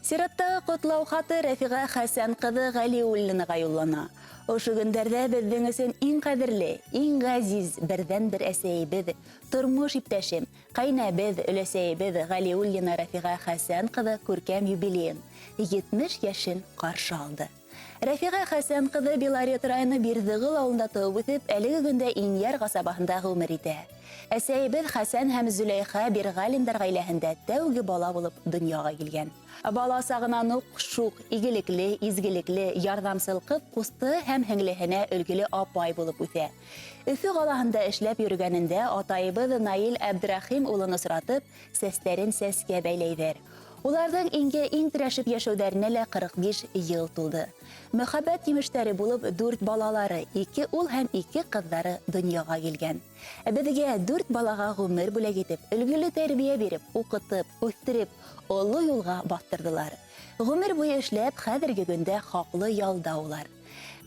Сираттағы ҡотлау хаты Рәфиғә Хәсән ҡыҙы Ғәлиуллинаға юллана. Ошо көндәрҙә беҙҙең өсөн иң ҡәҙерле, иң ғәзиз, берҙән-бер әсәйебеҙ, тормош иптәшем, ҡәйнәбеҙ, өләсәйебеҙ Ғәлиуллина Рәфиғә Хәсән ҡыҙы күркәм юбилейын, 70 йәшен ҡаршы алды. Рәфиғә Хәсән ҡыҙы Белорет районы Бирҙеғол ауылында тыуып үҫеп, әлеге көндә Инйәр ҡасабаһында ғүмер итә. Әсәйебеҙ Хәсән һәм Зөләйха Бирғәлиндар ғаиләһендә тәүге бала булып донъяға килгән. Бала сағынан уҡ шуҡ, игелекле, изгелекле, ярҙамсыл ҡыҙ ҡусты һәм һеңлеһенә өлгөлө апай булып үҫә. Өфө ҡалаһында эшләп йөрөгәнендә атайыбыҙ Наил Әбдрәхим улын осратып, сәстәрен сәскә бәйләйҙәр. Уларҙың иңгә иң терәшеп йәшәүҙәренә лә 45 йыл тулды. Мөхәббәт емештәре булып дүрт балалары, ике ул һәм ике ҡыҙҙары донъяға килгән. Беҙгә дүрт балаға ғүмер бүләк итеп, өлгөлө тәрбиә биреп, уҡытып, үҫтереп, оло юлға баҫтырҙылар. Ғүмер буйы эшләп, хәҙерге көндә хаҡлы ялда улар.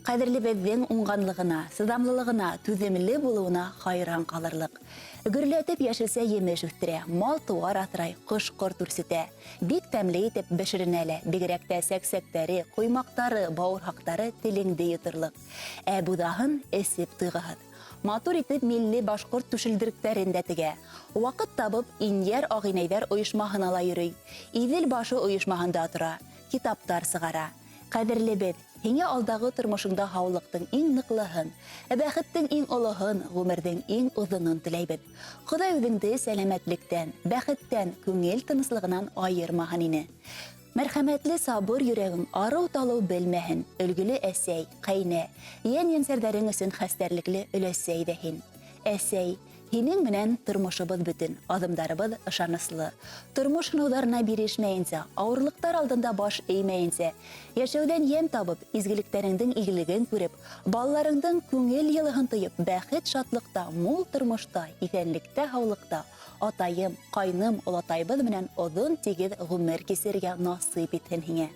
Ҡәҙерлебеҙҙең уңғанлығына, сыҙамлылығына, түҙемле булыуына хайран ҡалырлыҡ. Гөрләтеп йәшелсә емеш үҫтерә, мал-тыуар аҫрай, ҡош-ҡорт үрсетә. Бик тәмле итеп бешеренә лә, бигерәк тә сәксәктәре, ҡоймаҡтары, бауырһаҡтары телеңде йоторлоҡ. Ә буҙаһын эсеп туйғыһыҙ. Матур итеп милли башҡорт түшелдеректәрен дә тегә. Ваҡыт табып, Инйәр ағинәйҙәр ойошмаһына ла йөрөй. Иҙел башы ойошмаһында тора, китаптар сығара. Ҡәҙерлебеҙ, һиңә алдағы тормошоңда һаулыҡтың иң ныҡлыһын, бәхеттең иң олоһон, ғүмерҙең иң оҙонон теләйбеҙ. Хоҙай үҙеңде сәләмәтлектән, бәхеттән, күңел тыныслығынан айырмаһын ине. Мәрхәмәтле сабыр йөрәгең арыу-талыу белмәһен, өлгөлө әсәй, ҡәйнә, йән-йәнсәрҙәрең өсөн хәстәрлекле өләсәй ҙә һин. Әсәй, Һинең менән тормошобоҙ бөтөн, аҙымдарыбыҙ ышаныслы. Тормош һынауҙарына бирешмәйенсә, ауырлыҡтар алдында баш эймәйенсә, йәшәүҙән йәм табып, изгелектәреңдең игелеген күреп, балаларыңдың күңел йылыһын тоеп, бәхет-шатлыҡта, мул тормошта, иҫәнлектә-һаулыҡта атайым, ҡайным, олатайыбыҙ менән оҙон тигеҙ ғүмер кисерергә насыйп итһен һиңә.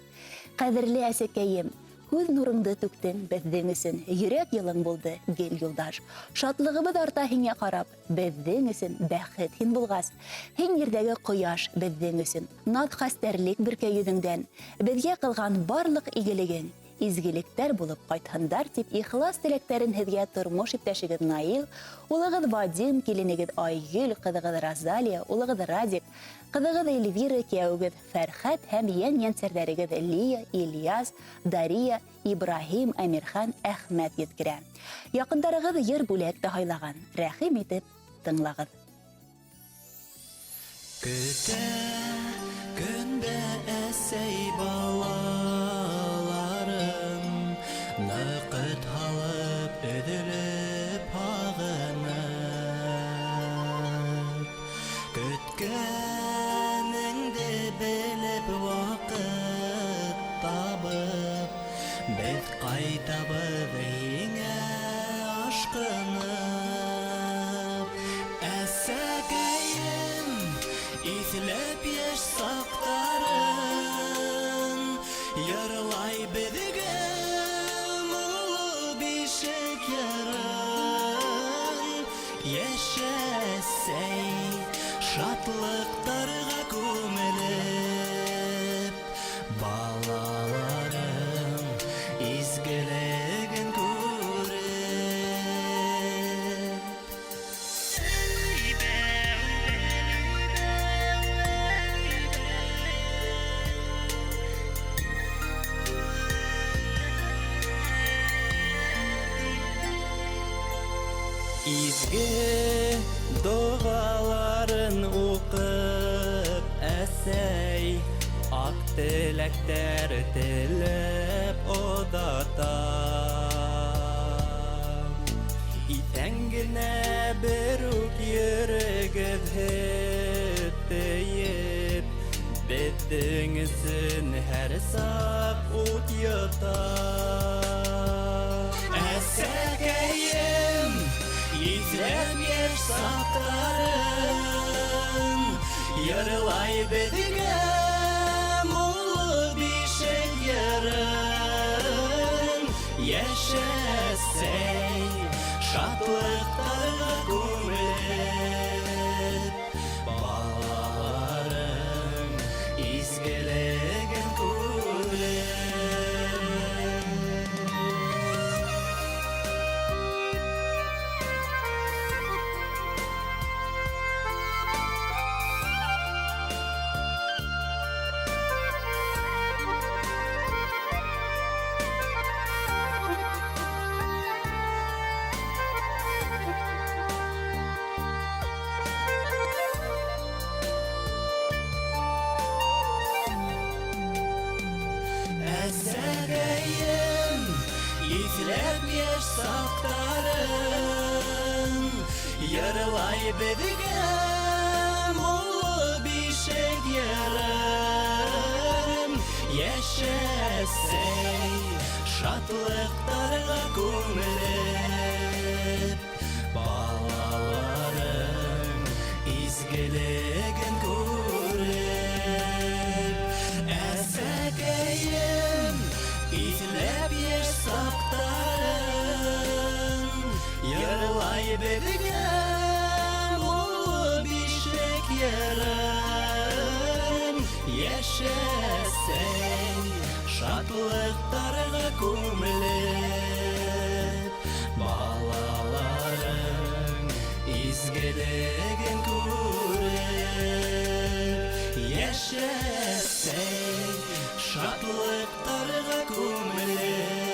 Ҡәҙерле әсәкәйем! Күҙ нурыңды түктең беҙҙең өсөн, Йөрәк йылың булды гел юлдаш. Шатлығыбыҙ арта һиңә ҡарап, Беҙҙең өсөн бәхет һин булғас. Һин ерҙәге ҡояш беҙҙең өсөн, Наҙ-хәстәрлек бөркә йөҙөңдән. Беҙгә ҡылған барлыҡ игелегең, Изгелектәр булып ҡайтһындар, тип ихлас теләктәрен һеҙгә тормош иптәшегеҙ Наил, улығыҙ Вадим, киленегеҙ Айгөл, ҡыҙығыҙ Розалия, улығыҙ Радик, ҡыҙығыҙ Эльвира, кейәүегеҙ Фәрхәт һәм йән-йәнсәрҙәрегеҙ Лия, Ильяс, Дария, Ибраһим, Әмирхан, Әхмәт еткерә. Яҡындарығыҙ йыр бүләк тә һайлаған. Рәхим итеп тыңлағыҙ. Көтә көндә әсәй балаларын, Ныҡыт һалып, өҙөлөп, һағынып. Көткәнеңде белеп, ваҡыт табып, Беҙ ҡайтабыҙ һиңә ашҡынып. Әсәкәйем, иҫләп йәш саҡтарын, Йырлай беҙгә моңло бишек йырын. Йәшәсәй, шатлыҡтарға күмелеп, Балаларың изгелеген күреп. Изге догаларын укып, әсәй, ак теләктәр теләп озата. Иҫән генә берүк йөрөгөҙ һөт тейеп, беҙҙең өсөн һәр саҡ ут йота. Әсәкәйем, иҫләп йәш саҡтарын, Йырлай беҙгә моңло бишек йырын. Йәшәсәй, шатлыҡтарға күмелеп, Балаларың изгелеген күреп. Иҫләп йәш саҡтарын, Йырлай беҙгә моңло бишек йырын. Йәшәсәй, шатлыҡтарға күмелеп, Балаларың изгелеген күреп. Әсәкәйем, иҫләп йәш саҡтарын, Йырлай беҙгә моңло бишек йырын. Йәшәсәй, шатлыҡтарға күмелеп, Балаларың изгелеген күреп. Йәшәсәй, шатлыҡтарға күмелеп.